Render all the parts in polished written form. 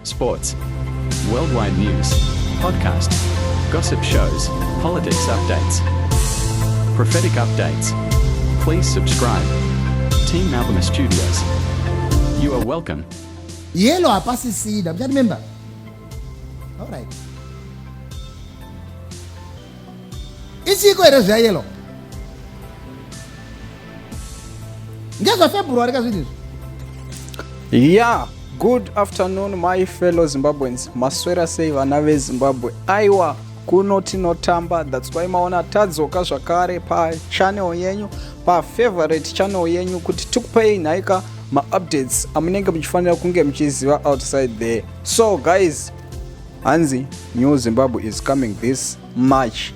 Sports, worldwide news, podcast, gossip shows, politics updates, prophetic updates. Please subscribe. Team Malcolm Studios. You are welcome. Yellow hapasisina, mucharemember? All right. Ichiko here zviya yellow? NgezvaFebruary ka zvinhu izvi. Yeah, good afternoon my fellow Zimbabweans. Maswera sei vana veZimbabwe? Aiwa, kuno tinotamba, that's why maona tadzoka zvakare pa channel yenyu, pa favorite channel yenyu kuti tikupei nhaika ma-updates amunenge muchifanira kunge muchiziva outside there. So guys, hanzi New Zimbabwe is coming this March.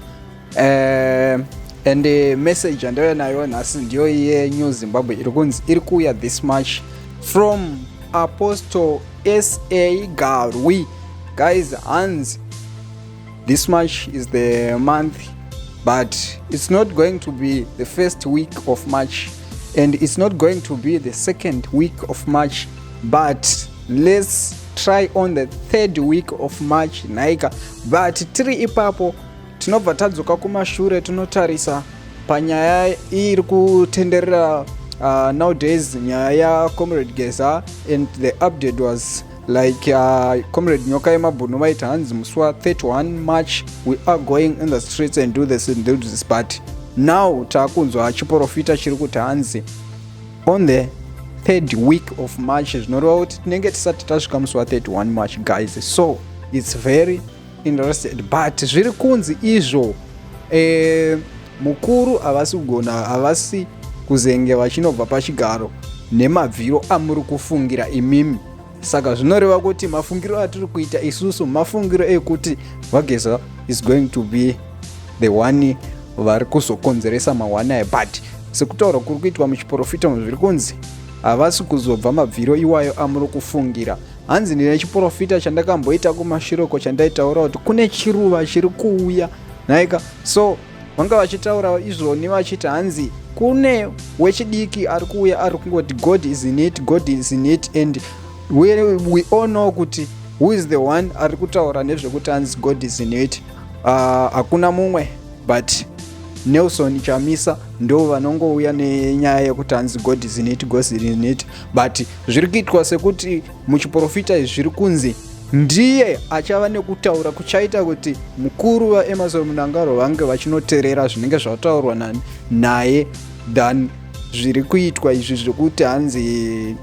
And the message yandauya nayo nhasi ndiyo yenew Zimbabwe iri kunzi iri kuuya this March from Apostle SA Garwi. Guys, hanzi this March is the month, but it's not going to be the first week of March and it's not going to be the second week of March, but let's try on the third week of March nhaika. But tiri ipapo tinobva tadzoka kumashure tinotarisa panyaya iri kutenderera nowadays, nyaya yaComrade Geza, and the update was like Comrade Nyoka yemabhunu vaiti hanzi musi wa31 March we are going in the streets and do this and do this, but now taakunzwa chiprofita chiri kuti hanzi on the third week of March, zvinoreva kuti tinenge tisati tasvika musi wa31 March, guys. So it's very interested, but zviri kunzi izvo mukuru havasi kugona, havasi kuzenge vachinobva pachigaro nemabviro amuri kufungira imimi. Saka zvinoreva kuti mafungiro atiri kuita isusu mafungiro ekuti vaGeza is going to be the one vari kuzokonzeresa mahwana aya, but sekutaura kuri kuitwa muchiprofita zviri kunzi havasi kuzobva mabviro iwayo amuri kufungira. Hanzi ndine chiprofita chandakamboita kumashiroko chandaitaura kuti kune chiruva chiri kuuya nhaika. So vanga vachitaura izvoni vachiti hanzi kune wechidiki ari kuuya ari kungoti God is in it, God is in it, and we all know kuti who is the one ari kutaura nezvekuti hanzi God is in it. Hakuna mumwe but Nelson Chamisa, ndo vanongouya nenyaya yekuti hanzi God is in it, God is in it, but zviri kuitwa sekuti muchiprofita izvi zviri kunzi ndiye achava nekutaura kuchaita kuti mukuru vaEmmerson Mnangagwa vange vachinoteerera zvinenge zvataurwa naye than zviri kuitwa izvi zvekuti hanzi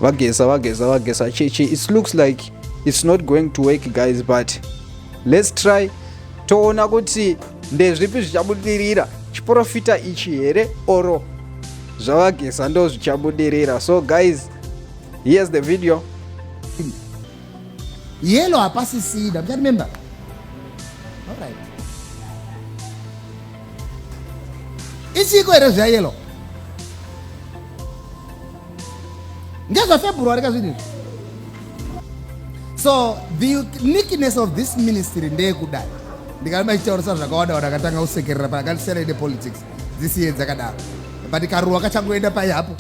vaGeza, vaGeza, vaGeza cheche. It looks like it's not going to work, guys, but let's try toona kuti ndezvipi zvichabudirira, chiprofita ichi here or zvavaGeza ndo zvichabudirira. So guys, here's the video. Yellow hapasisina, mucharemember? All right. Ichiko here zviya yellow? NgezvaFebruary ka zvinhu izvi. So the uniqueness of this ministry ndeyekudai ndikaramba ichitaurisa zvakawanda, vanhu akatanga kusekerera pakandisiyana nepolitics dzisiye dzakadaro, but karuwa kachangoenda pai hapo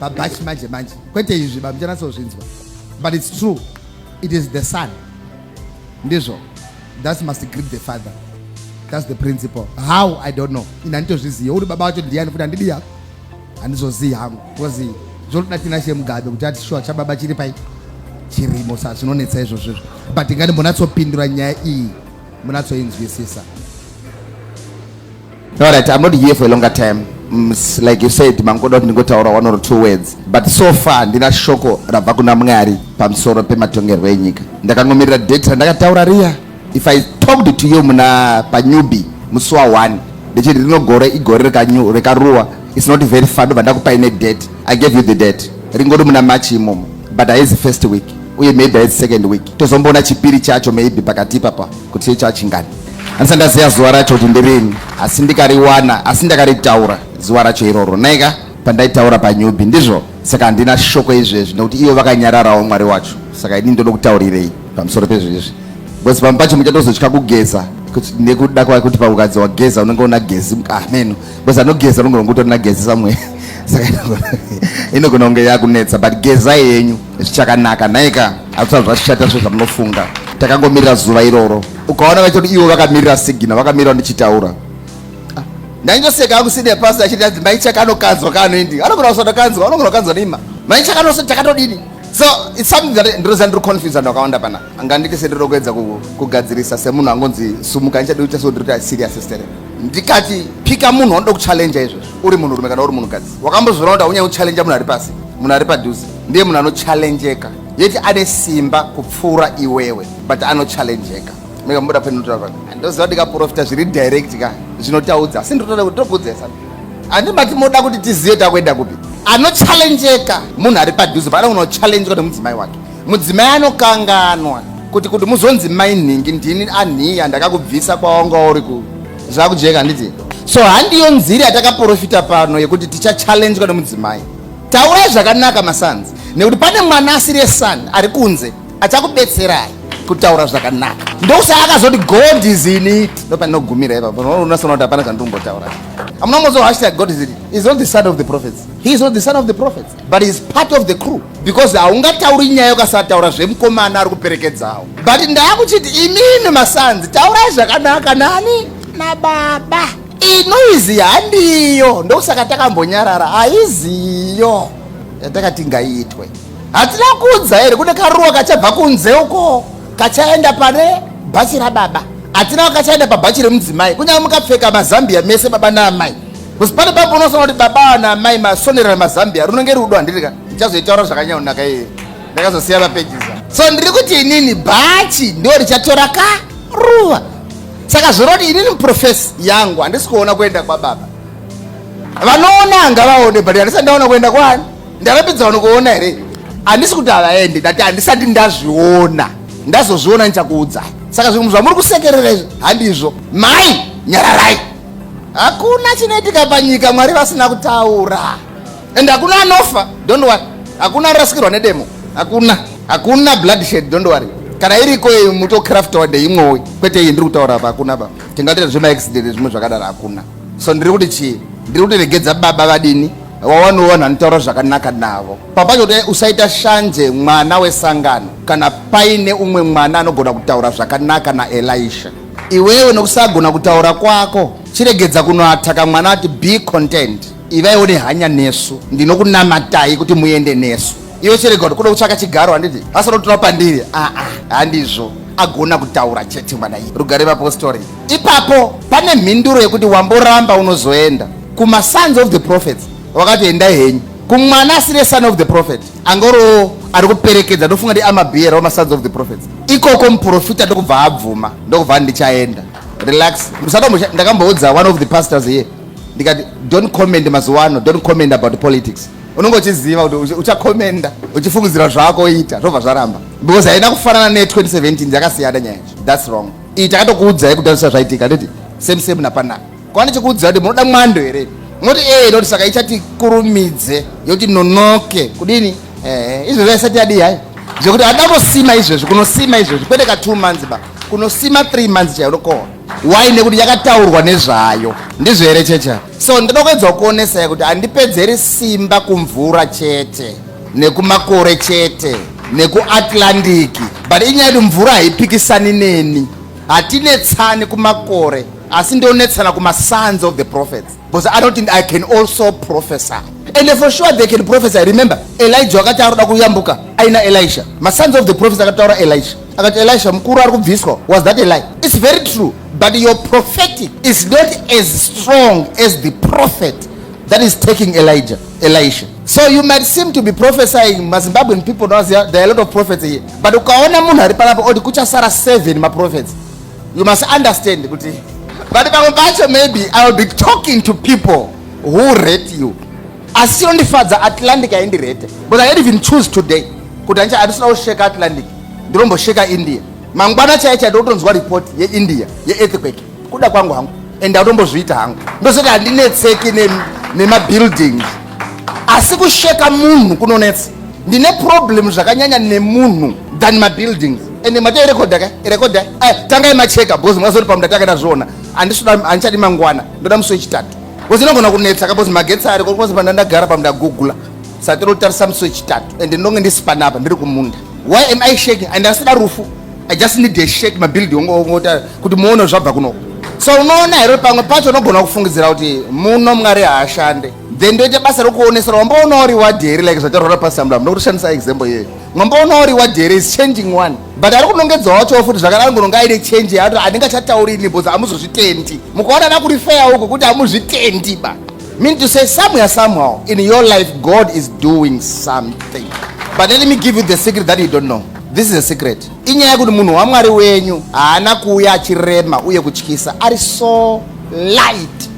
pabachi manje manje, kwete izvi ba muchanatsozvinzwa, but it's true, it is the son ndizvo that must greet the father. That's the principle. How, I don't know, ini handitozviziva uri baba vacho ndiani futi, handidi hako, handizozivi hangu because zvotoda Tinashe Mugabe kuti ati shuwa chababa chiri pai chirimo. Sa zvinonetsa izvozvo izvo, but ngati munatsopindura nyaya iyi, munatsoinzwisisa. All right, I'm not here for a longer time. Like you said, mangoda kuti ndingotaura one or two words. But so far ndina shoko rabva kuna Mwari pamusoro pematongerwo enyika. Ndakangomirira date randakataura riya. If I talked to you muna panyubi musi wa 1 ndichiti rino gore igore rekaruwa, it's not very far, ndobva ndakupai nedate. I gave you the date. Ringori muna March imomo. But haizi first week. Uye maybe haizi second week. Tozomboona chipiri chacho maybe pakati ipapa kuti chii chachingani. Handisati ndaziva zuva racho kuti ndirini, asi ndikariwana, asi ndakaritaura zuva racho iroro naika pandaitaura panyubi ndizvo. Saka handina shoko izvezvi nekuti ivo vakanyararawo Mwari wacho, saka ini ndoda kutaurirei pamusoro pezvizvi. Because pamwe pacho muchatozotya kugeza nekuda kwakuti paukadzi wageza unenge una gezi ameno, ah, because anogeza unenge ungotori na gezi somewhere, saka inogona kunge yakunetsa. But gezai yenyu, zvichakanaka nhaika. Hakusati zvashata zvo zvamunofunga. Takangomirira zuva iroro. Ukaona vachoti ivo vakamirira sigina, vakamirira ndichitaura, ah, ndaindoseka hangu. Senior pastor achiti anzi mai Chaka anokanzwa kaanoindi, anogona kusatokanzwa, anogona kukanzwa neima mai Chaka anosati takatodini. So it's something that ndinoziva ndiri confused. Vanhu vakawanda pana anganditi sendiri kuedza kugadzirisa semunhu angonzi sumuka. Ndichadi kuita so ndiri kuita serious sister. Ndikati pika munhu wanoda kuchallenge izvozvo, uri munhurume kana uri munhukadzi, wakambozviona kuti haunyanya kuchallenge munhu ari pasi. Munhu ari padhuze ndiye munhu anochallenjeka, yeti ane simba kupfuura iwewe, but anochallenjeka. Mikamuda penotaura, ndoziva ndikaprofita zviri direct ka zvinotaudza, asi ndinotoda kuti tokudzesa handimati moda kuti tizive takuenda kupi. Anochallenjeka munhu ari padhuze, paana unochallenjeka nemudzimai wake. Mudzimai anokanganwa kuti muzonzi mai nhingi, ndini anhiya ndakakubvisa kwawanga uri ku zvakujeka, handiti? So handiyo nzira yatakaprofita pano yekuti tichachallenjwa nemudzimai. Taurai zvakanaka, masons, nekuti pane mwana asiri eson ari kunze achakubetserai kutaura zvakanaka. Ndokusaka akazoti God is in it. Ndopanogumira ipapo. Unoona kuti hapana zvandimbotaura. Hamuna mozo #GodIsInIt. Is not the son of the prophets. He is not the son of the prophets, but he is part of the crew, because haungatauri nyaya ukasataura zvemukomana ari kuperekedzawo. But ndaakuchiti imini masons, taurai zvakanaka nani? Nababa. Inoizi handiyo, ndokusaka takambonyarara. Haiziyo yatakati ngaiitwe. Hatina kuudza here kune karuwa kachabva kunze uko kachaenda pane bhachi rababa? Hatina kachaenda pabhachi remudzimai, kunyange mukapfeka mazambia mese baba naamai, because pane papo unosona kuti baba naamai masonerera mazambia, runenge rudo, handirika? Ndichazoitaura zvakanyanya kunaka iye ndakazosiya mapejisa. So ndiri kuti inini bhachi ndo richatora karuva. Saka zvoroti inini muprofesi yangu handisi kuona kuenda kwababa. Vanoona ngavaone, but handisati ndaona kuenda kwani. Ndarambidza vanhu kuona here? Handisi kuti havaendi, ndati handisati ndazviona. Ndazozviona ndichakuudzai. Saka zvinhu zvamuri kusekerera izvi handizvo. Mai nyararai, hakuna chinoitika panyika Mwari vasina kutaura, and hakuna anofa, don't worry. Hakuna anorasikirwa nedemo, hakuna, hakuna bloodshed, don't worry. Kana iriko mutocraftawa ndeimwewo, kwete iyi ndiri kutaura apa. Hakuna pa tingatoita zvemaaccident, zvimwe zvakadaro, hakuna. So ndiri kuti chii? Ndiri kuti regedza baba vadini, wawaniwo vanhu vanotaura zvakanaka navo. Papacho kuti usaita shanje mwana wesangano kana paine umwe mwana anogona kutaura zvakanaka naElisha. Iwewe nokusagona kutaura kwako, chiregedza kunoataka mwana. Ati be content, ivaiwo nehanya nesu, ndinokunamatai kuti muende nesu. Iwe chirega kuti kuda kutsvaka chigaro, handiti? Asanotora pandiri, aa, handizvo. Agona kutaura chete mwana iye. Rugare vapostori. Ipapo pane mhinduro yekuti wamboramba unozoenda kumasons of the prophets. Wakati endai henyu kumwana asiri son of the prophet, angorowo ari kuperekedza. Ndofunga ndi amabhiyera wamasons of the prophets ikoko. Muprofita ndokubva abvuma, ndokubva ndichaenda. Relax, ndakamboudza one of the pastors here, ndikati don't comment mazuva ano, don't comment about politics. Unonge uchiziva kuti uchakomenda uchifungidzira zvako ita, zvobva zvaramba, because haina kufanana ne2017, yakasiyana nyaya. That's wrong. Iyi takatokuudzai kutarisa zvaitika, nditi same same napanapa. Kwana chikuudzai kuti munoda mwando here? Munoti ee, noti saka ichatikurumidze yoti nonoke kudini? Ehe, izvezvi aisati yadii hai, zvekuti hada kunosima izvezvi, kunosima izvezvi kwete ka 2 months ba, kunosima 3 months chaiyo unokohwa. Why? Nekuti yakataurwa nezvayo. Ndizvo here, checha? So ndoda kuedza kuonesai kuti handipedzeri simba kumvura chete, nekumakore chete, nekuAtlantic, but inyaya yekuti mvura haipikisani neni. Hatinetsani kumakore, asi ndonetsana kumasons of the prophets, because anoti I can also prophesy, and for sure they can prophesy. Remember Elijah wakati aroda kuyambuka aina Elisha, masons of the prophets akataura Elisha, akati Elisha mukuru ari kubviswa. Was that a lie? It's very true, but your prophetic is not as strong as the prophet that is taking Elijah, Elisha. So you might seem to be prophesying. MaZimbabwean people knows there are a lot of prophets here, but ukaona munhu ari panapo oti kuchasara 7 maprophets, you must understand kuti, but pamwe pacho maybe I will be talking to people who rate you. Asi chinondifadza, Atlantic haindirate, but I even choose today kuti handisina kusheka Atlantic, ndinombosheka India mangwana chaiyo chai. Ndokutonzwa report yeIndia yeearthquake, kuda kwangu hangu, and ndatombozviita hangu. Ndosati handinetseki nemabuildings, asi kusheka munhu kunonetsa. Ndine problem zvakanyanya nemunhu than mabuildings. Ende matairekodha ka? Rekodha. Aya, tangai macheka because mwazoti pamunda tanga tazviona. Handisida handichadi mangwana. Ndoda musi wechitatu. Because inogona kunetsa ka because magetsi ariko because panda ndagara pamunda googla. Saka tinotarisa musi wechitatu. Ende ndonge ndisi panapa ndiri kumunda. Why am I shaking? And asida rufu. I just need a shake mabuilding ongota kuti muone zvabva kunoko. So unoona here pamwe pacho unogona kufungidzira kuti muno Mwari haashande. Then ndoita basa rokuonesera wamboonawo reward here like zvataurwa naPastor Mlambo ndokushandisa example iyoyo. Mwamboonawo reward here is changing one. But ari kunongedza wacho futi zvakadaro angononga aine change yato handingachatauri ini because hamuzozvitendi. Mukaona vakurifeya uko kuti hamuzvitendi ba. Mean to say somewhere somehow in your life God is doing something. But let me give you the secret that you don't know. This is a secret. Inyaya yekuti munhu waMwari wenyu haana kuuya achirema uye kutyisa, ari so light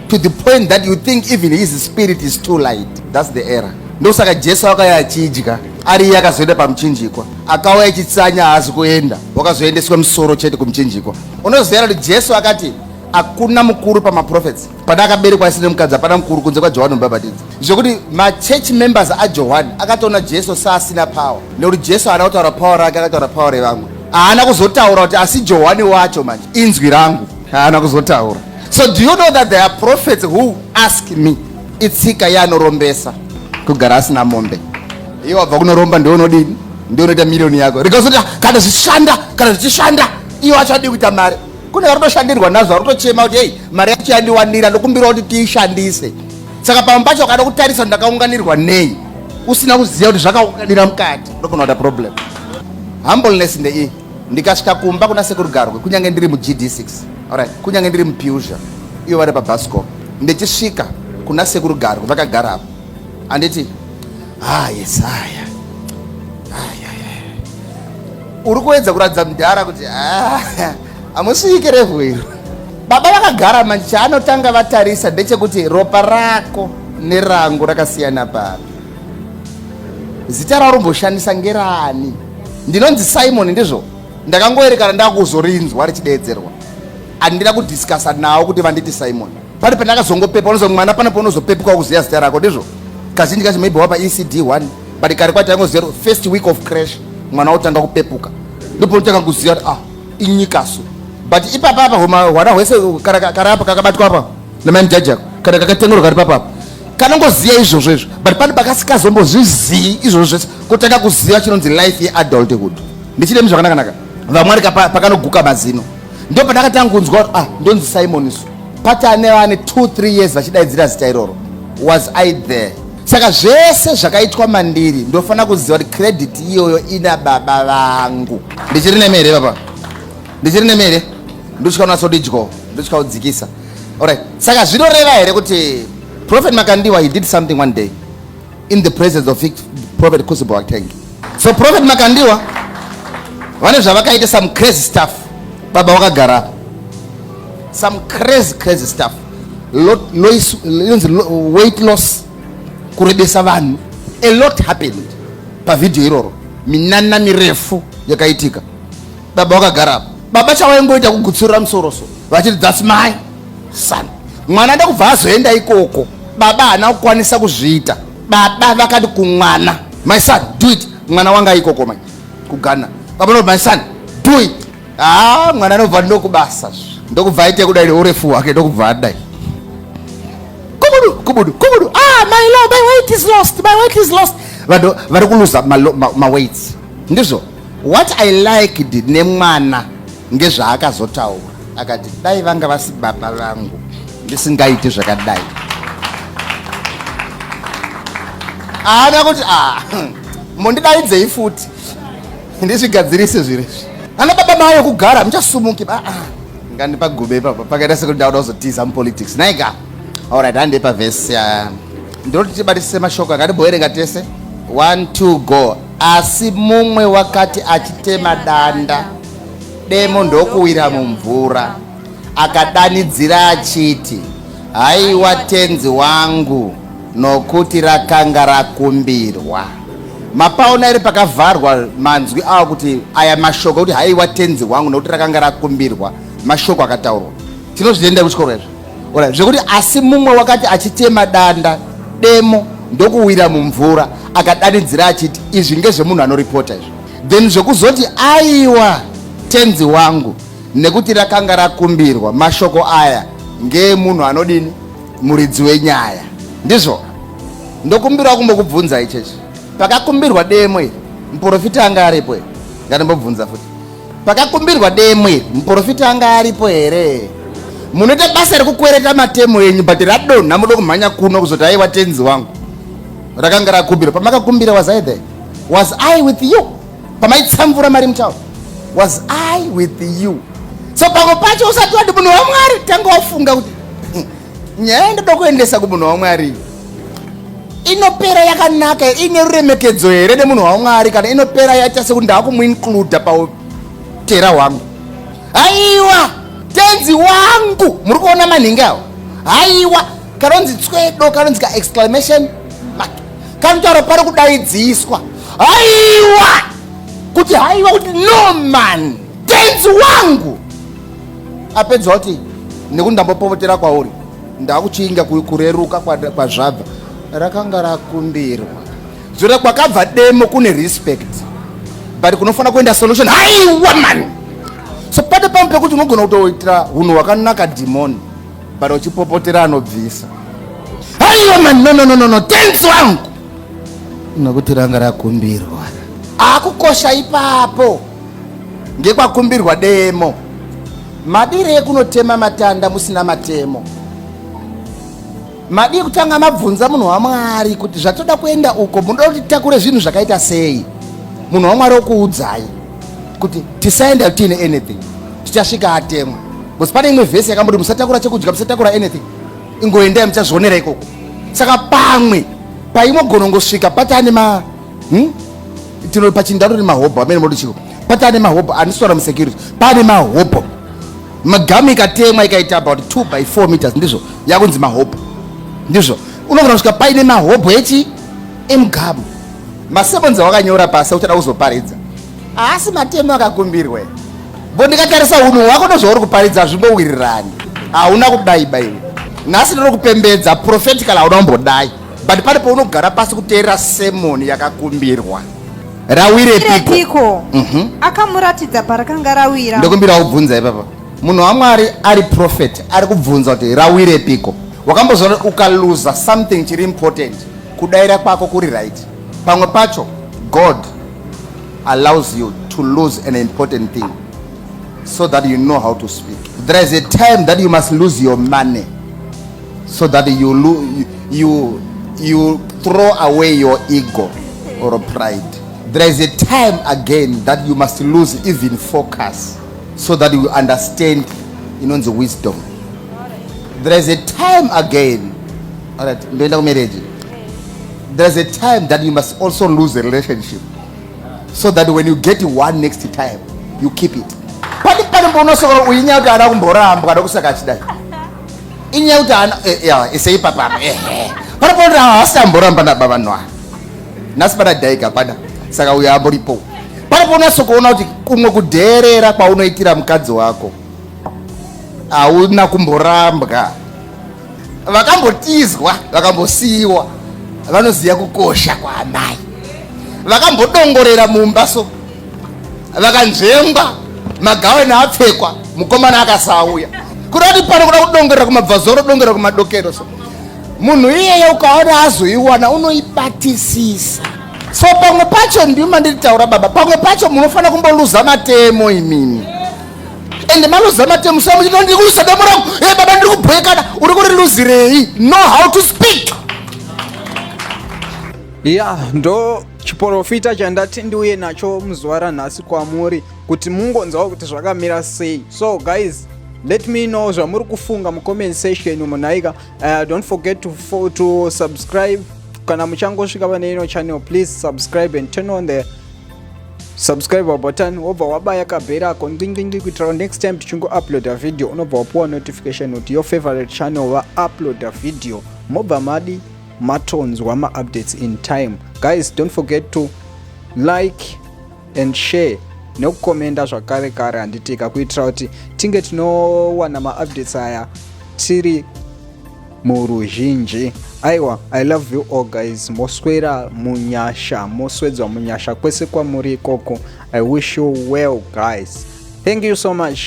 to the point that you think even his spirit is too light. That's the error. Ndosaka Jesu akauya achidya ari iye akazoenda pamuchinjikwa, akauya achitsanya haasi kuenda, wakazoendeswa musoro chete kumuchinjikwa. Unoziva kuti Jesu akati hakuna mukuru pamaprophets pana akaberekwa asine mukadzi hapana mukuru kunze kwaJohani mubhabhatidzi zvekuti machurch members aJohani akatoona Jesu saasina power nekuti Jesu haana kutaura power rake akataura power revamwe haana kuzotaura kuti asi Johani wacho manje inzwi rangu haana kuzotaura so do you know that there are prophets who ask me itsika yeanorombesa kugara asina mombe iwe wabva kunoromba ndiwe unodini ndiwe unoita miriyoni yako rikazoti kana zvichishanda kana zvichishanda iwe wacho adii kuita mari kune vari kutoshandirwa nazvo vari kutochema kuti hei mari yacho yandiwanira ndokumbira kuti tiishandise saka pamwe pacho wakada kutarisa ndakaunganirwa nei usina kuziva kuti zvakaunganira mukati ndogona kuita problem humbleness ndeiyi ndikasvika kumba kuna sekuru garwe kunyange ndiri mugd6 alright kunyange ndiri mupusha ivo vari pabasco ndichisvika kuna sekuru garwe vakagara apo handiti ah yes aya uri kuedza kuratidza mudhara kuti ah, hamusvike revhu iro baba vakagara manje chaanotanga vatarisa ndechekuti ropa rako nerangu rakasiyana papi zita rauromboshandisa ngerani ndinonzi simon ndizvo ndakangoerekana ndakuzorinzwa richideedzerwa handina kudiscasa nawo kuti vanditi simon pane pandakazongopepa unozo mwana pane paunozopepuka kuziva zita rako ndizvo kazhinji kacho maybe wapa ecd 1 but kare kwati yangoziva first week of crash mwana wotanga kupepuka ndipo unotanga kuziva kuti ah inyikaso but ipapa apa hwana hwese kare apa kakabatwa apa namai mujaji ako kana kakatengerwa kari papa apa kanongoziva izvozvo izvo but pane pakasikazombozvizii izvozvo zvese kutanga kuziva chinonzi life yeadulthood ndichidemi zvakanakanaka vamwari pakanoguka mazino ndo pandakatanga kunzwa ah ndonzi simon isu pati ane vane 2 3 years vachidaidzira zita iroro was i there saka zvese zvakaitwa mandiri ndofanira kuziva kuti credit iyoyo ina baba vangu ndichiri nemi here baba ndichiri nemi here ndosvika unatsodidyo ndosvika kudzikisa alright saka zvinoreva here kuti prophet makandiwa he did something one day in the presence of prophet Kusibo Ateng. So prophet Makandiwa vane zvavakaita some crazy stuff. Baba vakagara some crazy crazy stuff. Lois, weight loss kurebesa vanhu. A lot happened pavideo iroro. Minana mirefu yakaitika. Baba vakagara apa. Baba chavaingoita kugutsurira musoro so vachiti that's my son mwana ndokubva azoenda ikoko baba haana kukwanisa kuzviita baba vakati kumwana my son do it mwana wanga ikoko manje kughana baba no my son do it ah mwana anobva ndokubasa ndokubva aite kudai neurefu hwake ndokubva adai kubudu kubudu kubudu ah my lord my weight is lost my weight is lost vanhu vari kuluza maweights ma ndizvo what i liked nemwana ngezvaakazotaura akati dai vanga vasi baba vangu ndisingaiti zvakadai haana kuti ah, mondidaidzei futi ndizvigadzirise zviro izvi ana baba mayo kugara muchasumuki ah, ah. ngandipagube ipapa pakaita sekuti ndauda kuzotiza mupolitics naika alright handei pavhesi ndinoti tibatise mashoko akatiboerenga tese 1 2 go Asi mumwe wakati achitema danda, demo ndokuwira mumvura, akadanidzira achiti, Haiwa tenzi wangu, nokuti rakanga rakumbirwa. Mapaona here pakavharwa manzwi awo kuti aya mashoko ekuti haiwa tenzi wangu nokuti rakanga rakumbirwa, mashoko akataurwa. Tinozvitenda kuchikoro izvi. Alright, zvekuti asi mumwe wakati achitema danda demo ndokuwira mumvura akadanidzira achiti izvi ngezvemunhu anoripota izvi. Then zvekuzoti aiwa tenzi wangu, nekuti rakanga rakumbirwa, mashoko aya ngeemunhu anodini, muridzi wenyaya. Ndizvo ndokumbirawo kumbokubvunza ichechi, pakakumbirwa demo iri muprofita anga aripo here? Ngatimbobvunza futi, pakakumbirwa demo iri muprofita anga aripo here? Munoita basa rekukwereta matemo enyu, but radonha mudo kumhanya kuno kuzoti aiwa tenzi wangu, rakanga rakumbirwa. Pamakakumbira, was I there? Was I with you? Pamaitsamvura mari mutauro, was I with you? So pamwe pacho usati wati munhu waMwari, tanga wafunga kuti nyaya ndoda kuendesa kumunhu waMwari inopera yakanaka, ine ruremekedzo here nemunhu waMwari, kana inopera yaita sekuti ndakumuincluda pautera hwangu. Haiwa tenzi wangu, muri kuona manhingi awo? Haiwa, kanonzi tswedo, kanonzi kaexclamation mark, kanotaura pari kudaidziswa. Haiwa, kuti haiwa, kuti no man, tenzi wangu. Apedza kuti nekuti ndambopopotera kwauri, ndakuchinga kureruka kwazvabva. Rakanga rakumbirwa, zvora kwakabva demo kune respect, but kunofanira kuenda solution. Haiwa man. So pane pamwe pekuti unogona kutoitira unhu hwakanaka dhimoni, but uchipopotera anobvisa. Haiwa man, no, no, no, no, no, tenzi wangu, nokuti ranga rakumbirwa. Akukosha ipapo ngekwakumbirwa demo. Madire ekunotema matanda musina matemo? Madii kutanga mabvunza munhu waMwari kuti zvatoda kuenda uko, munoda kuti titakure zvinhu zvakaita sei? Munhu waMwari okuudzai kuti tisaenda tiine anything, tichasvika atemwa, because pane imwe vhesi yakamboti musatakura chekudya, musatakura anything, ingoendai, muchazvionera ikoko. Saka pamwe paimogona kungosvika patane ma Tino pachindaro nemahobho amene moti chiko, patane mahobho anisora musecurity, pane mahobho magamu ikatemwa ikaita about 2 by 4 meters, ndizvo yakunzi mahobho. Ndizvo unogona kusvika paine mahobho echi emugamu. Masebonzi awakanyora pasi uchada kuzoparidza haasi matemo akakumbirwe bo. Ndikatarisa unhu hwako nezvauri kuparidza hazvimbowirirani. Hauna kudai baiwe nhasi ndiri kupembedza prophetical, hauna kumbodai, but pane paunogara pasi kuteerera sermon yakakumbirwa. Rawirepiko? Repiko. Akamuratidza parakanga rawira. Ndokumbira kubvunza ipapa, munhu waMwari ari prophet ari kubvunza kuti rawirepiko. Wakamboziva kuti ukaluza something chiri important, kudaira kwako kuri right? Pamwe pacho God allows you to lose an important thing so that you know how to speak. There is a time that you must lose your money so that you throw away your ego or pride. There is a time again that you must lose even focus so that you understand inonzi wisdom. There is a time again, alright, ndoenda kumarriage. There is a time that you must also lose a relationship so that when you get one next time, you keep it. Pane pano unosokora uinyaya kuti ana kumborambwa, ndokusaka achidai. Inyaya kuti ana ya isei papapa, ehe, pane pano haasi amboramba nababa nwa nhasi pana dhaika pana, saka uyo amboripo. Pane paunasokuona kuti kumwe kudheerera kwaunoitira mukadzi wako, hauna kumborambwa. Vakambotizwa, vakambosiyiwa vanoziva kukosha kwaamai. Vakambodongorera mumba, so vakanzvengwa, magaweni apfekwa, mukomana akasauya, kuda kuti pano kuda kudongorera kumabvazoro, dongorera kumadokero. So munhu iyeye ukaona azoiwana, unoibatisisa. So pamwe pacho ndima ndiri taura baba, pamwe pacho munofanira kumboluza matemo imimi. Ende maluza matemo, sa muchiti ndiri kuluza demo rangu, e baba, ndiri kubhekana, uri kuriluzirei? Know how to speak. Ya, ndo chiprofita chandati ndiuye nacho muzuva ranhasi kwamuri kuti mungonzwawo kuti zvakamira sei. So guys, let me know zvamuri kufunga mucomment section umo nhaika. Don't forget to subscribe. Kana muchangosvika pane ino channel, please subscribe and turn on the subscribe button, wobva wabaya kabheri ako ndingindingi, kuitira next time tichingo-uploada video unobva wapuwa notification kuti your favorite channel vauploada video, mobva madi matonzwa maupdates in time. Guys, don't forget to like and share nekukomenda zvakare kare, handitika, kuitira kuti tinge tinowana maupdates aya tiri muruzhinji. Aiwa, I love you all guys. Moswera munyasha, moswedzwa munyasha kwese kwamuri ikoko. I wish you well guys. Thank you so much.